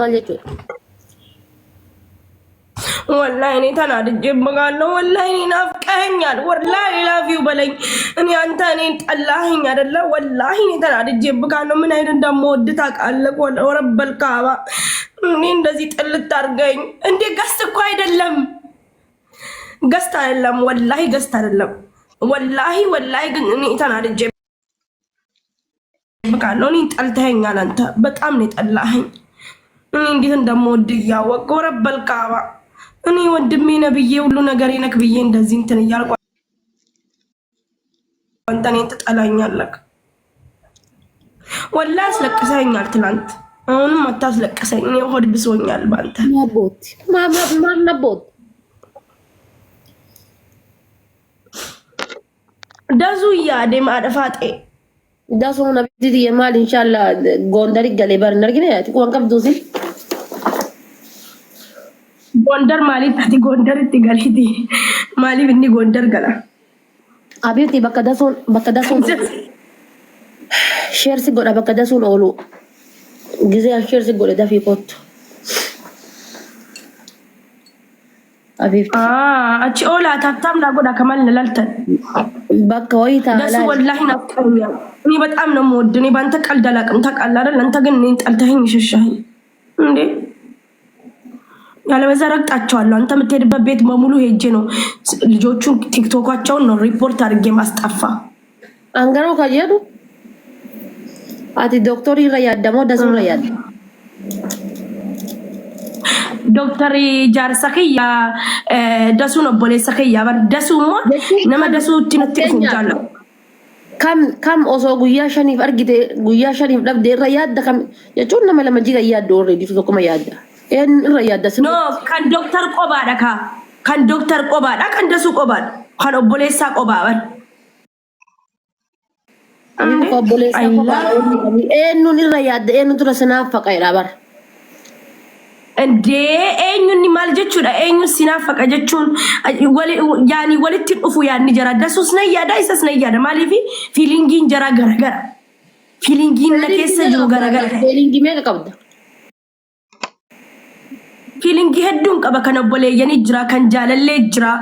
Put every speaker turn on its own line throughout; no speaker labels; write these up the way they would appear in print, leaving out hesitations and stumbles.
Maal jechuudha?
ወላሂ እኔ ተናድጄብሃለሁ። ወላሂ እኔ ናፍቀኸኛል። ወላሂ love you በለኝ። እኔ አንተ እኔን ጠላኸኝ አይደለ? ወላሂ እኔ ተናድጄብሃለሁ። ምን አይነት እንደምወድ ታውቃለህ? ወረበል ካባ እኔ እንደዚህ ጥልት አድርገኝ እንዴ! Guest እኮ አይደለም፣ guest አይደለም፣ ወላሂ guest አይደለም። ወላሂ ወላሂ ግን እኔ ተናድጄብሃለሁ። እኔን ጠልተኸኛል። አንተ በጣም ነው የጠላኸኝ። እኔ እንዴት እንደምወድ እያወቅ ወረበል ካባ እኔ ወንድሜ ነህ ብዬ ሁሉ ነገር ነክ ብዬ እንደዚህ እንትን እያልኩ አንተ እኔን ትጠላኛለህ። ወላሂ አስለቅሰኸኛል ትናንት። አሁንም አታስለቅሰኝ። እኔ ሆድ ብሶኛል በአንተ።
ማቦት ማናቦት
ደዙ እያዴ ማደፋጤ
Dasuun abiddi maal inshallah Gondari galee bar hin argine ati quban qabduusin.
ጎንደር maaliif ati Gondaritti galiti? Maaliif inni Gondar gala?
Abitti bakka dasuun share si godha bakka dasuun oolu. Gizee share si godhe dafii kottu. Abitti
Achi oolaa tap tap naa godha kamal nalaltan
bakka wayii
ደሱ
taa'aa.
ወላሂ ናፍቀኸኛል። እኔ በጣም ነው የምወድ። እኔ በአንተ ቀልድ አላውቅም ታውቃለህ አይደል? አንተ ግን እኔን ጠልተኸኝ ሸሻኸኝ እንዴ! ያለበዛ ረግጣቸዋለሁ። አንተ የምትሄድበት ቤት በሙሉ ሄጄ ነው ልጆቹን ቲክቶካቸውን ነው ሪፖርት አድርጌ ማስጠፋ።
Angaroo kan jedhu ati dooktorii irra yaadda moo dasuu irra yaadda?
ዶክተር jaarsa kiyya dasuun obboleessa kiyya bar dasuu immoo nama dasuutti nutti dhufu jaallatu.
Kam osoo guyyaa 5f argite guyyaa 5f dhabde irra yaadda kam jechuun nama lama jiga yaaddu already tokkoma yaadda. Een irra yaadda?
No, kan dooktar qobaadha ka. Kan dooktar qobaadha, kan dasuu qobaadha, kan obboleessaa qobaa bar.
Obboleessaa kophaadha. Eenyuun irra yaadda, eenyutu dura sinaaf faqeedha bar.
እንዴ eenyuun maal jechuudha? Eenyu sinaafaqa jechuun yaani walitti dhufu yaadni jara. Dasuus nan yaada, isas nan yaada. Maaliif? Feelingiin jara garagara, feelingiin na keessa jiru garagara.
Feelingii meeqa qabda?
Feelingii hedduun qaba. Kan obboleeyyanii jira, kan jaalallee jira.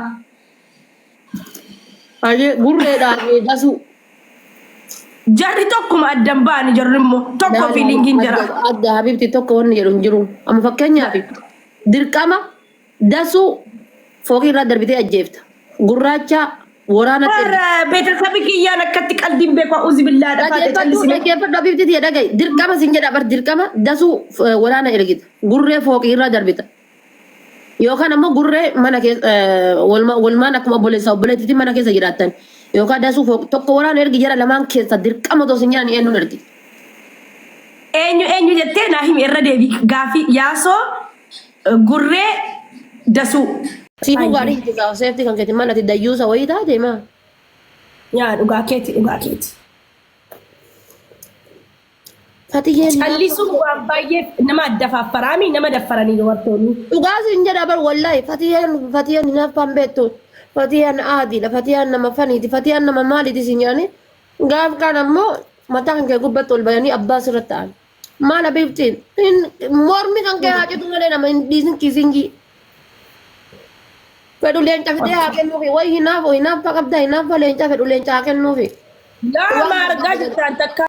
Gurreedhaan dasuu.
Jarri tokkuma addan ba'ani, jarri immoo tokko feelingiin jara.
Adda habibti, tokko wanni jedhu hin jiru. Amma fakkeenyaaf dirqama dasuu fooqii irraa darbitee ajjeefta. Gurraacha waraana.
Warra beetesabi kiyyaan akkatti qalbiin beeku a'uuzi billaa dhafaate.
Dhaggeeffadhu.
Callisine.
Dhaggeeffadhu habibti tiyya, dhaga'i. Dirqama sin jedha bar, dirqama dasuu waraana ergita. Gurree fooqii irraa darbita. Yookaan ammoo gurree mana keessa walmaan akkuma obboleessa obboleettiitti mana keessa jiraattan. Yookaan dasuu fooqii tokko waraana ergi, jara lamaan keessa dirqama otoo sin jedhan eenyuun ergita?
Eenyu eenyu jettee naa himi, irra deebi gaafii. Yaasoo, gurree, dasuu.
Siifuu gaarii itti gaafa seefti kan keetti maal ati dayyuusa wayii taate maa?
Yaa, dhugaa keeti, dhugaa keeti.
Fatiyyeen
Callisuun waan baay'ee nama addafaffaraami, nama daffaranii dubartoonni.
Dhugaa sin jedha bar, wallahi Fatiyyeen hinaaffaan beektu, Fatiyyaan aadiidha, Fatiyyaan nama faniiti, Fatiyyaan nama maaliiti sin jedhani, gaaf kaan ammoo mataa kan kee gubbatti ol bayanii abbaa sirratti ta'an. Maal abiibti, mormi kan kee haa citu malee nama hin dhiisin kiisingii. Fedhu leenca fidee haa kennuufi, wayi hinaafu hinaaffa qabda, hinaaffa leenca fedhu leenca haa kennuufi.
Lama argaa jirtaan, takka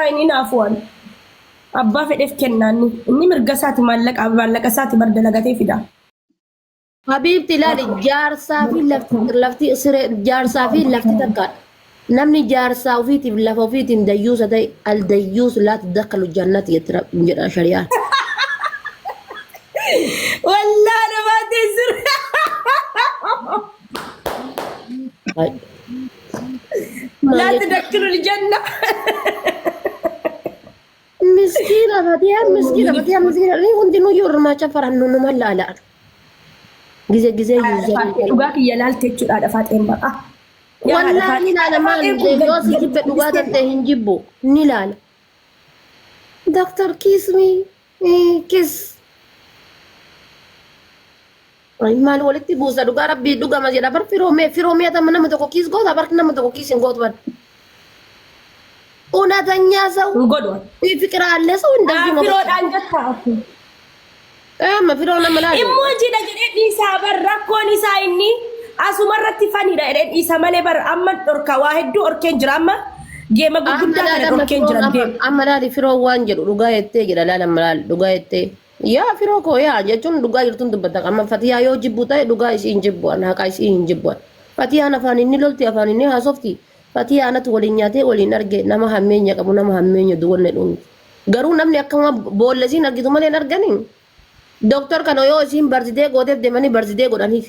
inni naafuwan. Abbaa fedheef kennaanni. Inni mirga isaati, maallaqa maallaqa isaati bar dalagatee fida.
Habiibti, ilaali, jaarsaa fi lafti siree jaarsaa fi lafti takkaadha. Namni jaarsaa ofiitiif lafa ofiitiin dayyuusa ta'e, aldayyuus laa tudakkalu jannati jetti jedha shari'aan.
Wallaa namaa teessir. Laa tudakkalu janna.
Miskiina Fatiyaan, miskiina Fatiyaan, miskiina. Inni hundinuu yeroo cafaran numa laala. Gize gize yuuzanii.
Dhugaa kiyya laalte jechuudha dhafaaxeen baqa.
Wallaahi ni laala, maal yoo si jibbe dhugaa tatte hin jibbu, ni laala. Doctor, kiss me, kiss. Maal walitti buusa? Dhugaa rabbii dhugama jedha bar, firoomee firoomee atama nama tokko kiss goota bar, nama tokko kiss hin gootu bar. እውነተኛ ሰው
Hin godhu.
ፍቅር አለ ሰው እንደዚህ ነው።
Firoodhaan jettaa.
Amma firoon amma laali.
Immoo jidha jedhee dhiisaa bar rakkoon isaa inni asuma irratti fanidha jedhee dhiisa malee bar amma dhorka waa hedduu orkeen jira amma geema
Amma
gurguddaa
laali
kana
amma
dhorkeen
firoon
jira
amma
geema.
amma laali firoon waan jedhu dhugaa jettee jedha laali amma laali dhugaa jettee. Yaa firoo koo yaa jechuun dhugaa jirtuun dubbata amma fatiyaa yoo jibbu ta'e dhugaa isii hin jibbu an haqa isii hin jibbu an. Fatiyaan afaan inni lolti afaan inni haasofti fatiyaa anatu waliin nyaatee waliin arge nama hammeenya qabu nama hammeenya duwwanne dhuunti. Garuu namni akkama boolla isiin argitu malee hin arganii. Doktor kana yoo isiin barzidee gooteef deemanii barzidee godhaniif.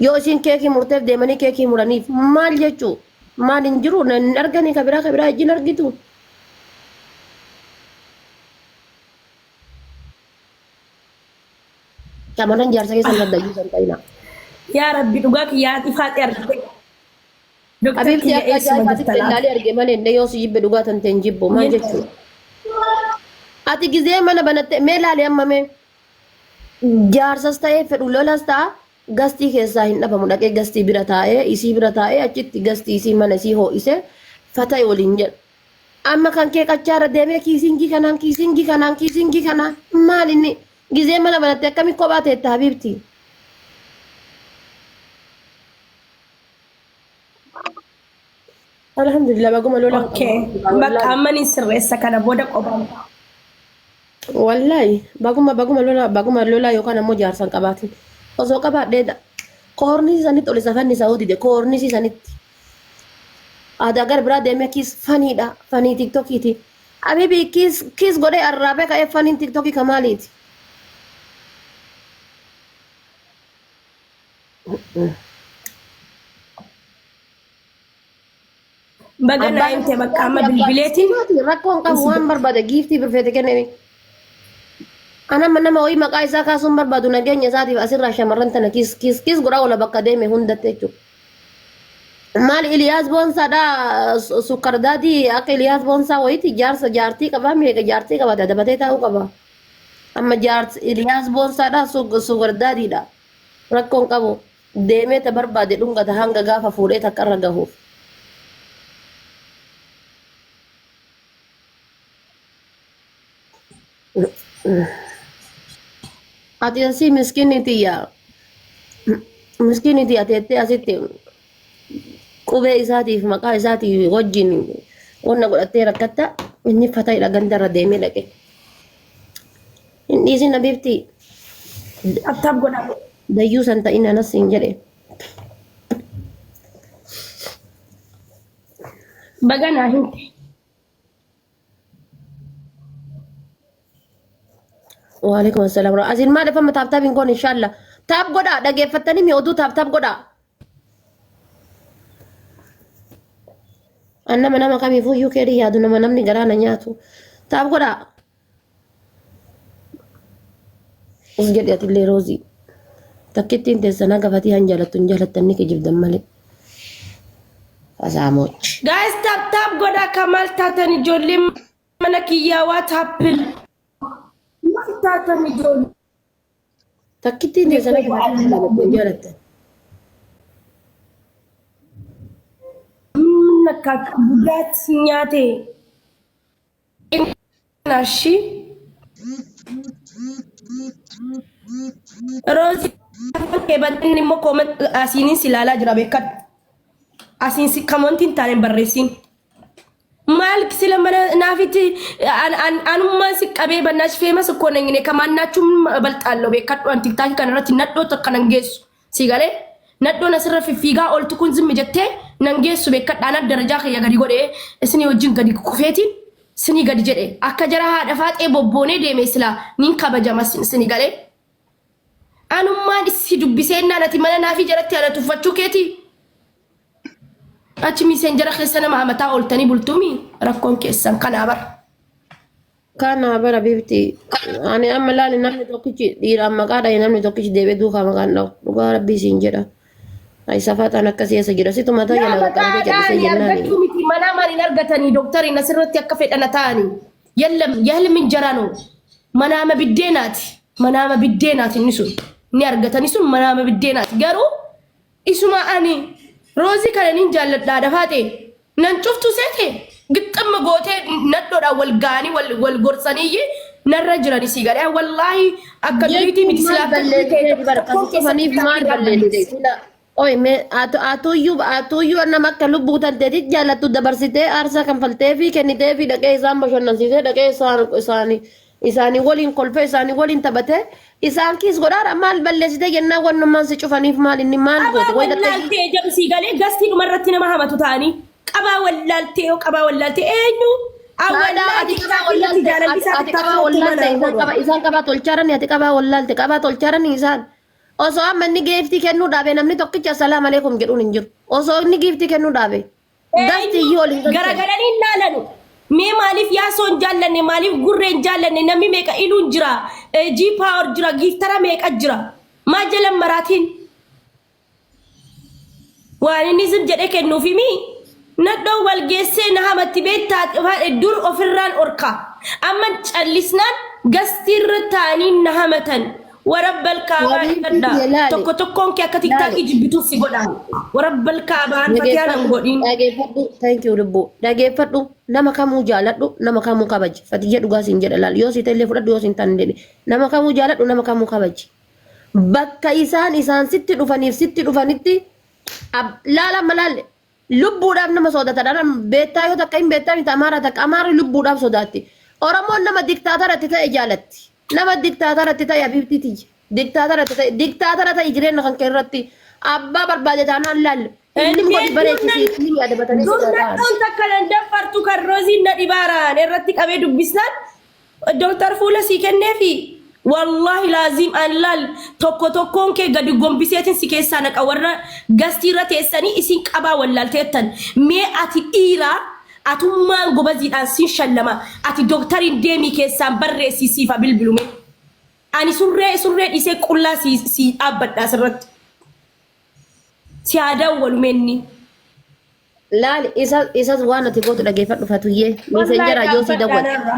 Yoo isiin keekii murteef deemanii keekii muraniif. Maal jechuu? Maal hin jiru hin arganii ka biraa ka biraa ijjiin argitu. Shamarran jaarsa keessan daddayyuu san ta'ina.
Yaa Rabbi dhugaa kiyyaa ifaaxee argite. Doktar
Habiibti
kiyya
akka
eessuma
ajaa'ibaatti
jirta laata?
dellaalee arge malee illee yoo si jibbe dhugaa tante hin jibbu maal jechuudha. Ati gizee mana banatte mee laali amma mee jaarsas ta'ee fedhu lolas ta'a gastii keessaa hin dhabamu dhaqee gastii bira taa'ee isii bira taa'ee achitti gastii isii mana isii hoo'isee fata'e waliin jedha. Amma kan kee qachaarra deemee kiisingii kanaan kiisingii kanaan kiisingii kanaan maal inni gizee mana banatte akkami kophaa teetta habiibti. Alhamdulillah baguma lola hin
Okay.
qabu.
Bakka
Wallahi.
amma ni sirreessa kana booda qophaan ta'a.
Wallahi baguma baguma lola baguma lola yookaan ammoo jaarsan qabaatin. Osoo qabaadhee koornisii sanitti ol isa fannisa hoo dide koornisii sanitti. Aadaa gara biraa deemee kiis faniidha fanii tiktokiiti. Habibi kiis kiis godhee arraabee ka'ee faniin tiktokii ka maaliiti?
Baga naa
Abbaan
himte bakka amma
abbaa
bilbileetiin
miskiinaati rakkoon qabu waan barbaade giiftii birfeete kennemi. Anama nama wayii maqaa isaa kaasuun barbaadu nageenya isaatiif asirraa shamarran tana kiis kiis kiis godhaa oola bakka deeme hundatti jechuudha. Maal Iliyaas Boonsaadha sukkardaadii akka Iliyaas Boonsaa wayiiti jaarsa jaartii qabaa meeqa jaartii qabate adabatee taa'uu qaba. Amma jaarsi Iliyaas Boonsaadha sukkardaadiidha. Rakkoon qabu deemee ta barbaade dhungata hanga gaafa fuudhee takka irra gahuuf. Ati asii miskiinni tiyya miskiinni tiyya teettee asitti qubee isaatiif maqaa isaatiif wajjin wanna godhattee rakkatta inni fatayidha ganda irra deemee dhaqe. Hin dhiisin habiibtii
Tap tap godhaa.
dayyuu san ta'in anas hin jedhe.
Baga naa himte.
Waalaikum assalam. Asiin maal dhafama taap taap hin goone inshallah. Taap godhaa dhageeffattanii mi oduu taap taap godhaa. An nama nama kamiifuu iyyuu keerii yaadu nama namni garaa na nyaatu. Taap godhaa. Us jedhi atillee roozii. Takkittiin teessan haga fatii han jaalattu hin jaalattan ni kijibdan malee. Fasaamoch.
Guys tap tap godhaa ka maal taatan ijoolleen mana kiyyaa waa taappil. Maal taatan ijoollee.
Takkittiin teessan haga fatii han jaalattu hin jaalattan.
Akka gudaat nyaate. Nashi. Roozii kee bantiin immoo kooment asiinin si ilaalaa jira beekadhu. Asiin si kamontiin hin taane hin barreessin. Maal sila mana naafitti anummaan si qabee bannaash feemas እኮ ነኝ እኔ ከማናችሁም እበልጣለሁ beekadhu an tiktaakii kana irratti nadhoo takka nan geessu si galee nadhoon asirra fiffiigaa ooltu kun zimmi jettee nan geessu beekadhu anat darajaa kiyya gadi godhee isinii wajjin gadi kufeetiin sinii gadi jedhe akka jara haadha faaxee bobboonee deeme silaa nin kabajama sini galee anummaan si dubbiseennaan ati mana naafii jalatti ana tuffachuu keetii achi miiseen jara keessa nama hamataa ooltanii bultuumi rakkoon keessan kanaa bara.
Kana bara bifti. Ani amma laali namni tokkichi dhiiraan maqaa dhahe namni tokkichi deebi'ee duukaa maqaan dhahu. Dhugaa rabbii siin jedha. Ay safaxaan akkasii eessa jira. Situ mataa
Yaa
jala
maqaa
qaqqabatee callisee
dhaanii
jennaani.
argachuu miti manaa maaliin argatanii doktariin asirratti akka fedhana ta'anii yallam yahli injera ነው manaama biddeenaati manaama biddeenaati inni sun ni argatanii sun manaama biddeenaati garuu isuma ani roozii kana nin jaalladhaa dafaate nan cuftu seete gixxamma gootee nadhoodhaan wal ga'anii wal gorsaniiyyi Narra jirani sii galee wallaahi akka duriitii
Jechuun
miti
maal
silaa akka durii ta'e
balleessiteeti
tokko
bara
tokkoon
kasi
keessan
cufaniif
tiktaakii
maal
irraa
balleessite
balleesse.
sila oy mee atuyyuu atuyyuu nama akka lubbuu tanteetit jaalattu dabarsitee aarsaa kanfaltee fi kennitee fi dhaqee isaan bashannansiisee dhaqee isaan isaanii isaanii waliin kolfee isaanii waliin taphatee isaan kiis godhaadha maal balleessitee jennaan wannummaan si cufaniif maal inni maal
Qabaa
goote way dhattee
wallaaltee jedhu sii galee gastii dhumarratti nama hamatu ta'anii qabaa wallaaltee yoo qabaa wallaaltee eenyu
Saada
awwallaa
ati qabaa
tiktaakii irratti
wallaalte
jaalalli
ati
isaa
ati
tiktaakii
qabaa
irratti
wallaalte
mana hin
isaan
godhu.
qaba isaan qabaa tolchaarani ati qabaa wallaalte qabaa tolchaarani isaan osoo amma inni giiftii kennuu dhaabe namni tokkicha assalaamu alaikum jedhuun hin jiru osoo inni giiftii kennuu dhaabe gasti
Eenyu
iyyuu ol hin galchan.
garagalanii hin laalanu. Mee maaliif yaasoo hin jaallanne maaliif gurree hin jaallanne namni meeqa iluun jira G power jira giiftara meeqa jira maa jalan maraatiin waan inni zim jedhee kennuufi mii nadhoo wal geessee na hamatti beektaa dur ofirraan orka amma callisnaan gastiirra taanii na hamatan warabbal kaabaa
Wabii
hidhadha
kiyya laali
tokko tokkoon kee akka
laali
tiktaakii jibbituuf si godha warabbal kaabaan fatiyaan hin
dhageeffadhu
godhin.
dhageeffadhu thank you lubbuu dhageeffadhu nama kamuu jaaladhu nama kamuu kabaji fatiyya dhugaa siin jedha laal yoo si ta'ellee fudhadhu yoo siin taane jedhe nama kamuu jaaladhu nama kamuu kabaji bakka isaan isaan sitti dhufaniif sitti dhufanitti laala amma laalle lubbuudhaaf nama sodaatadha beektaa yoo takka hin beektaa miti amaara takka amaarri lubbuudhaaf sodaatti oromoon nama diktaataratti ta'e jaalatti nama diktaataratti ta'e abiibtii tiyya diktaataratti ta'e diktaatara ta'e jireenya kan kee irratti abbaa barbaade taanaan laalle inni godhi bareechisi inni adabatanii
Dur
sodaatan.
nadhoon takka nan daffartu kan rooziin na dhibaaraan irratti qabee dubbisnaan Doktar fuula sii kenneefi wallaahi laaziim an laal tokko tokkoon kee gadi gombiseetin si keessaa naqa warra gastii irra teessanii isin qabaa wallaalteettan mee ati dhiiraa atummaan gobaziidhaan sin shallama ati doktariin deemii keessaan barreessii siifa bilbilume ani surree surree dhiisee qullaa sii sii dhaabbadha asirratti si haa dawwalu menni.
Laali isa isas waan ati gootu dhageeffadhu fatuyyee
Wallahi
miisenjara yoo si
dhaabbadha
dawwate.
narra.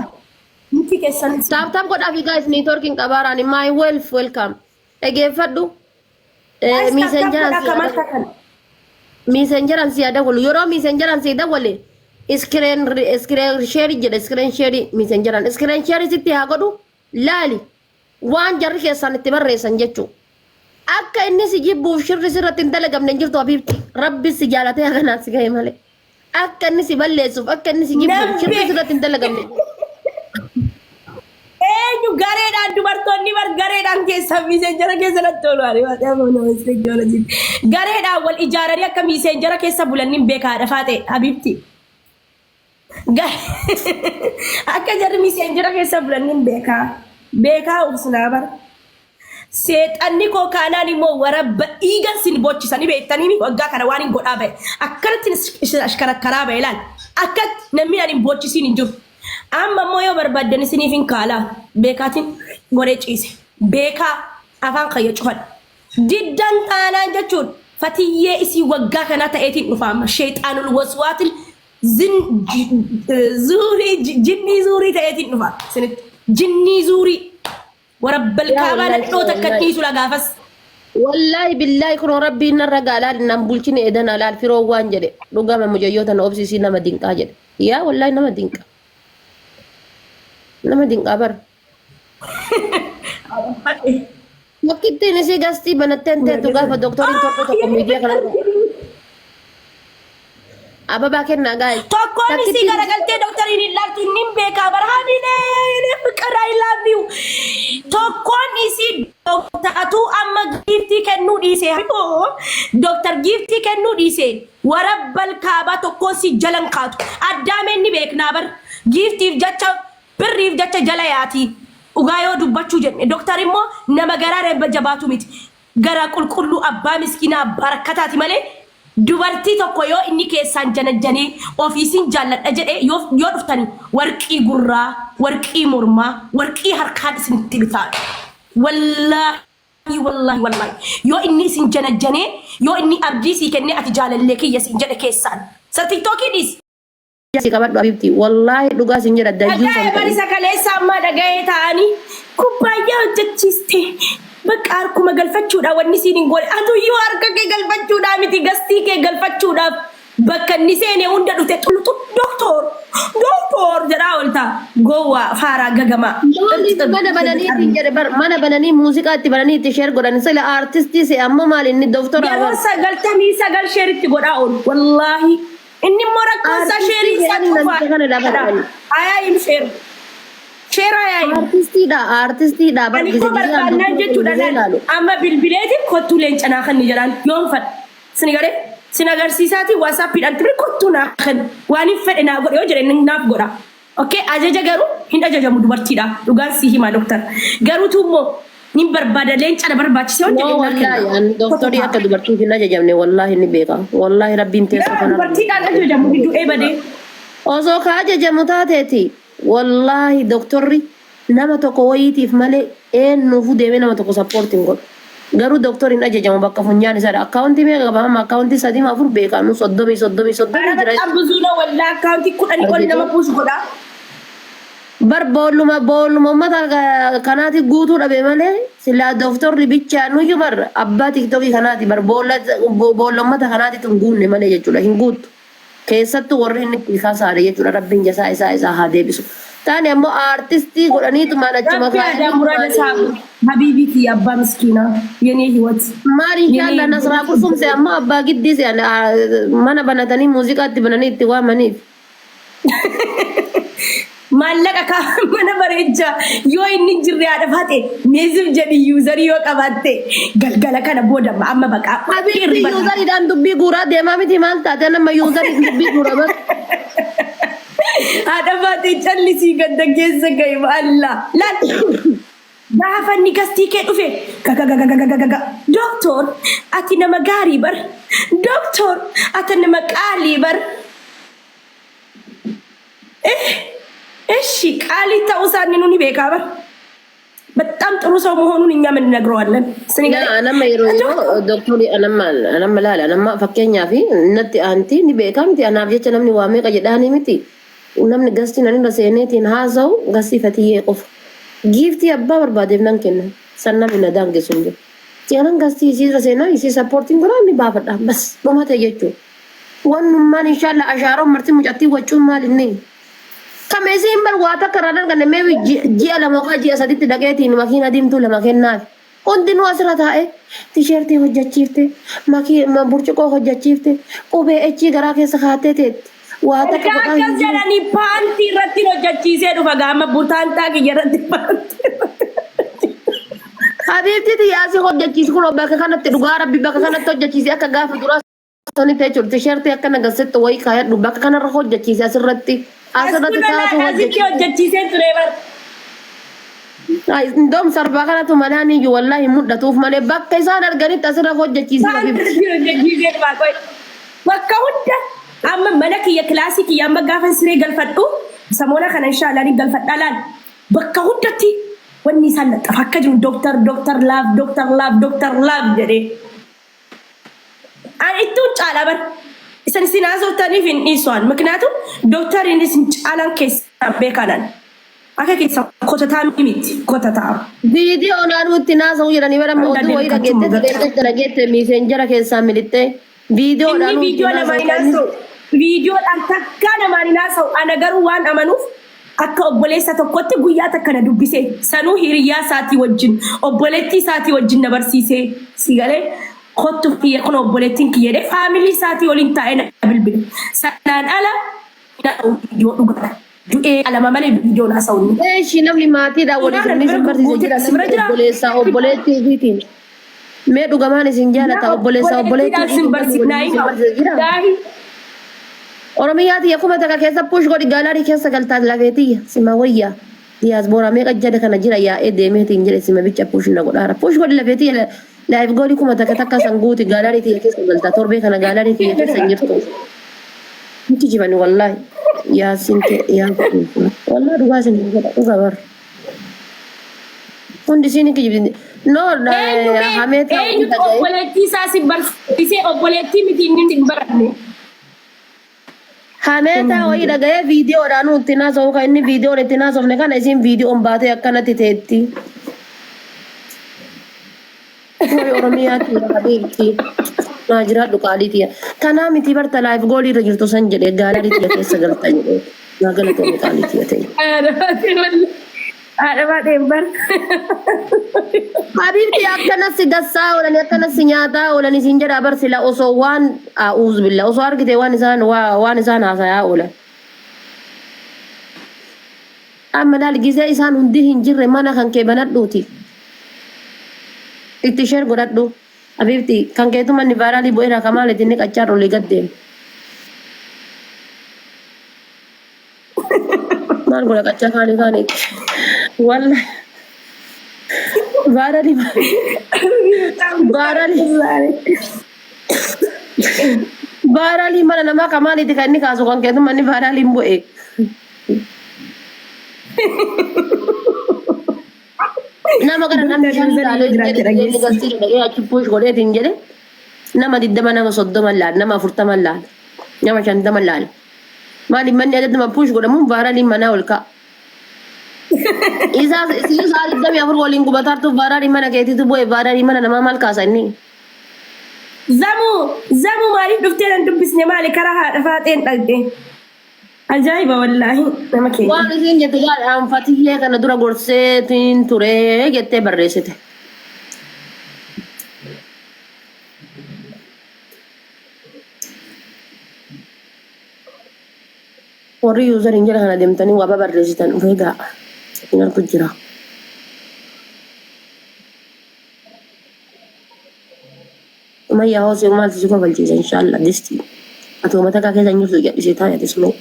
Miti keessan
Taap taap godhaa fi guys networking qabaaraan my wealth welcome. Dhageeffadhu
Guys, tap tap
miisenjaraan
godhaa
si
kamal kakan.
miisenjaraan si dawwalu yeroo miisenjaraan si dawwale iskireen iskireen sheerii jedha iskireen sheerii miisenjaraan iskireen sheerii sitti haa godhu laali waan jarri keessaan itti barreessan jechuu. Akka inni si jibbuuf shirri sirratti hin dalagamne hin jirtu habiibti. Rabbi si jaalatee haganaan si gahe malee. Akka inni si balleessuuf akka inni si jibbuuf
Nan
shirri
beeka.
sirratti hin dalagamne.
Eenyu gareedhaan dubartoonni bar gareedhaan keessa miiseenjara keessa natti oolu ani waan nama nama isteknoolojii. Gareedhaan wal ijaaranii akka miiseenjara keessa bulan hin beekaadha faate habiibti. Akka jarri miiseenjara keessa bulan hin beekaa. Beekaa ubsinaa bara. Seexanni koo kaanaan immoo warabba dhiigan sin bochisanii beektanii waggaa kana waan hin godhaa bahe. Akkanatti isin ashkarakkaraa bahe laal. Akkatti namni ani hin bochisiin hin jiru. Amma immoo yoo barbaaddan isiniif hin kaalaa. Beekaatiin godhee ciise. Beekaa afaan kayya cufadha. Diddan taanaan jechuun fatiyyee isii waggaa kanaa ta'eetiin dhufa amma. Sheexaanul waswaatil zin zuurii jinnii zuurii ta'eetiin dhufa. Isinitti jinnii zuurii. Warabbal
Yaa
kaabaa
wallaahi
nadhoo takka
wallaahi.
dhiisu la gaafas.
Wallaahi billaahi kunoo rabbiin narra gaalaal nan bulchine edan alaal firoo waan jedhe dhugama mucayyoo tana obsisii nama dinqaa jedhe. Yaa wallaahi nama dinqa. Nama dinqaa bara. Wakkittiin isii gastii banatteen teettu gaafa doktoriin torba tokko miidiyaa kanarra. Ababaa kennaa gaa'e.
Tokkoon isii
Takkittiin
garagaltee doktariin hin laaltu inni hin beekaa barhaamilee ፍቅር I love you. Tokkoon isii doktaratuu amma giiftii kennuu dhiise. Doktar giiftii kennuu dhiise. Warabbal kaabaa tokkoon si jalan kaatu. Addaameen ni beeknaa bar. Giiftiif jecha birriif jecha jala yaati. Dhugaa yoo dubbachuu jenne doktar immoo nama garaa reebba jabaatu miti. Garaa qulqulluu abbaa miskiinaa abbaa rakkataati malee dubartii tokko yoo inni keessaan janajjanee ofiisin jaalladha jedhe yoo yoo dhuftani warqii gurraa, warqii mormaa, warqii harkaan isinitti bitaa. Wallaahi wallaahi wallaahi yoo inni isin janajjanee yoo inni abdii sii kennee ati jaalallee kiyya siin jedhe keessaan. Sa tiktookii dhiisi.
Si qabadhu abibti wallaahi dhugaa sin jedha dayyuu
Dhaga'ee
san
bari
ta'in.
sakaleessa ammaa dhaga'ee ta'anii kubbaayyaa hojjechiiste. Bakka harkuma galfachuudha wanni siin hin goone. Atuyyuu harka kee galfachuudhaa miti gastii kee galfachuudhaaf bakka inni seene hunda dhufte xulluxu doktor doktor jedhaa oolta. Kotota gowwaa faaraa gagamaa.
Maaliif mana bananii ittiin jedhe bar mana bananii muuziqaa itti bananii itti share godhan sila aartistii se ammoo maal inni doktora
Yeroo 99 share itti godhaa oolu wallaahi. Inni immoo rakkoon isaa
Aartistii
sheerii isaa
jedhanii namicha kana
qofaadha.
lafa
Ayaayim sheer. Sheer ayaayim.
Aartistiidha aartistiidha bar
Ani
gise
koo
gisee aan
barbaannaan
doktora
jechuudha
gisee
laal.
laalu.
Amma bilbileetiin kottuu leenca naa kenni jedhaan yoon fadha. Sini galee sin agarsiisaatii WhatsAppiidhaan tibiri kottuu naa kenni. Waan hin fedhe naa godhe yoo jedhe inni naaf godha. Okay ajaja garuu hin ajajamu dubartiidha. Dhugaan sii himaa doktar. Garuutu immoo nin barbaada leenca na barbaachise yoo
No
jedhe naa
wallaahi
kenna.
an doktorii
Kototaa.
akka dubartiif hin ajajamne wallaahi ni beeka. Wallaahi rabbiin teessoo
Yaa
kanarra.
dubartiidhaan ajajamu ni du'ee badee.
Osoo ka ajajamu taateeti wallaahi doktorri nama tokko wayiitiif malee eenyuufuu deemee nama tokko support hin godhu. Garuu doktorri hin ajajamu bakka funyaan isaadha. Akkaawuntii meeqa qaba amma akkaawuntii sadii moo afur beeka nu soddomii soddomii soddomii
Bara
jira.
በጣም ብዙ ነው ወላ አካውንቲ kudhanii ol nama push godha.
Bar boolluma boolluma uummata kanaati guutuu dhabe malee silaa doktorri bichaa nuyyuu bar abbaa tiktokii kanaati bar boolla boolla uummata kanaati hin guunne malee jechuudha hin guuttu. Keessattuu warri inni itti kasaare jechuudha rabbiin jasaa isaa isaa haa deebisu. Taani ammoo aartistii godhaniitumaan achuma
Rabbi aadaa muraada isaa
kaa'anii
habiibiti abbaa miskiinaa የኔ ህይወት
maal
የኔ
inshaalla nasraa kursumse ammoo abbaa giddii se'an mana banatanii muuziqaatti bananii itti waamaniif.
Maallaqa kaa mana bareechaa yoo inni hin jirre haadha faate meezif jedhi yuuzarii yoo qabaatte galgala kana booda amma baqaa
Habiibti
hirriba
yuuzariidhaan dubbii guuraa deemaa miti maal taate nama yuuzarii dubbii guura bar.
Haadha faate callisii gadda keessa gahe Allah laal gaafa inni gastii kee dhufe gagagagagagaga dooktor ati nama gaarii bar dooktor ati nama qaalii bar እሺ qaalii ta'uu isaa inni nuni beekaa bar በጣም ጥሩ ሰው መሆኑን እኛም እንነግረዋለን። ስኒ
Yaa anamma yeroo yeroo doktorii anamma anamma laala anamma fakkeenyaaf natti aanti ni beekamti anaaf jecha namni waa meeqa jedhaanii miti namni gastiin ani irra seeneetiin haasa'u gastii fatiyyee qofa. Giiftii abbaa barbaadeef nan kenna san namni na daangessu hin jiru. Seenan gastii isii irra seenaa isii sappoortiin godhaa ni baafadha bas dhumate jechuudha. Wannummaan inshaalla ashaaroon marti mucattii wacuun maal inni? Kame isiin bar waa takka irraa darganne mee ji'a lama yookaan ji'a saditti dhaqeetiin makiina diimtuu lama kennaaf. Hundinuu asirra taa'e tisheertii hojjechiifte burcuqqoo hojjechiifte qubee echii garaa keessa kaattee teetti. Waa takka
Erga
godhaa hin
akkas
jiru.
jedhanii paantii irratti hojjechiisee dhufa gaama butaantaa kiyya irratti paantii.
Habiibti xiyyaasii hojjechiisi kun bakka kanatti dhugaa rabbi bakka kanatti hojjechiisi akka gaafa duraa sanitti jechuudha. Tisheertii akka nagassetti wayii kaayadhu bakka kanarra hojjechiisi asirratti asirratti taatu
Asitti
hojjechiisi.
hojjechiisee ture bar.
Indoom sarbaa kanatu malaan iyyuu wallaahi mul'atuuf malee bakka isaan arganitti asirra hojjechiisi
Paantii
habiibti.
irratti hojjechiisee dhufa qoy. Bakka hunda amma mana kiyya kilaasii kiyya amma gaafa siree galfadhu samoona kana inshaallah ni galfadha laal. Bakka hundatti wanni isaan laxafa akka jiru dooktar dooktar laaf dooktar laaf dooktar laaf jedhee. Ani ittuun caalaa bar isan isin haasoftaniif hin dhiisuan ምክንያቱም ዶክተር isin caalaan keessaa beekanan akka keessa kotataa miti kotataa.
Viidiyoo naannoo itti naasa'u jedhanii bara
አንዳንዴ
oduu wayii
ልካችሁ
dhageette
መገጫ
dhageette dhageette miiseenjara keessaa milittee viidiyoo
Inni
naannoo itti
viidiyoo namaan
naasa'u
hin haasa'u. Viidiyoodhaan takkaa namaan hin haasa'u. Ana garuu waan amanuuf akka obboleessa tokkotti guyyaa takka na dubbise. Sanuu hiriyaa isaatii wajjin obboleettii isaatii wajjin na barsiise. Si galee kottu kiyya kun obboleettiin kiyya jedhee faamilii isaatii waliin taa'ee na bilbile. Sanaan ala viidiyoo dhugaadha. Du'ee alama malee viidiyoon haasa'u inni.
Eeshi namni maatiidhaan waliif
Dhugaadha
inni
bira
isin barsiise
guutee
jira
si bira
namni
jira.
obboleessaa obboleettii ofiitiin. Mee dhugamaan isin jaalata obboleessaa obboleettii
Obboleettiidhaan sin
ofiitiin namni
barsiise.
waliin
Naa
isin
hima.
barsiise jira.
Gaarii.
Oromiyaa tiyya kuma takka keessa push godhi gaalaarii keessa galtaa lafeetiyya sima wayyaa. Diyaasbooraa meeqa jala kana jira yaa'ee deemeetiin jedhe sima bicha push na godhaara. Push godhi lafeetiyya live goolii kuma takka takka san guuti gaalaarii tiyya keessa galtaa torbee kana gaalaarii tiyya keessa hin jirtu. Nuti jibani wallaahi. Yaasin kee yaasin wallaahi dhugaa isin hin jedha dhugaa bara. Hundi isiin kijibdi. No
Eenyu mee
hamee ta'uu
eenyutu
dhaga'e.
obboleettii isaa si barsiisee obboleettii miti inni hin baranne.
Hamee ta'uu wayii dhaga'ee viidiyoodhaan nutti naasa'u kan inni viidiyoon itti naasofne kana isiin viidiyoon baatee akkanatti teetti. Warri Oromiyaatti habiibti. Naa jiraadhu qaalii tiyya. Kanaa miti barta live goolii irra jirtu san jedhee gaalaarii tiyya keessa galta jedhee. Naa galatoomi qaalii tiyya ta'e.
Haadha baatee wallaahi. Haadha baatee bar.
Habiibti akkana si dassaa oolani akkana si nyaataa oolani siin jedha bar sila osoo waan a'uuz billah osoo argite waan isaan waan isaan haasayaa oolan. Amma laal gizee isaan hundi hin jirre mana kan kee banadhuuti. Itti share godhadhu. Habiibti kan keetu manni vaaraalii bu'eera kamaaliiti inni qachaarra olii gad deema. Maal godha qachaa kaanii kaanii. Walla vaaraalii vaaraalii vaaraalii mana namaa kamaaliiti kan inni kaasu kan keetu manni vaaraalii hin bu'e. Nama kana namni
Doktar
shan
Yuuzar
ilaalee
yoo jiraate
jedhe
dhageessi.
galtii dhaqee achi push godheetiin jedhe nama 20 nama 30 laal nama 40 laal nama 50 laal. Maaliif manni adaduma push godhamuun vaaraaliin manaa ol ka'a. Isaa isin sa'a 24 waliin gubataartu vaaraalii mana keetiitu bu'e vaaraalii mana namaa maal kaasa inni?
Zamu zamu maaliif dhuftee nan dubbisne maali karaa haadha faaxeen dhaqxe. Ajaa'iba wallaahi nama keenya.
Waan isiin jette gaadhaan fatiyyee kana dura gorseetiin ture jettee barreessite. Warri yuuzariin jala kana deemtanii waa babarreessitan of eegaa. Isin argu jira. Sumayyaa hoo si maaltu si kofalchiisa inshaallah disti. Ati uummata kaa keessa hin jirtu jedhisee taa'e ati sumee.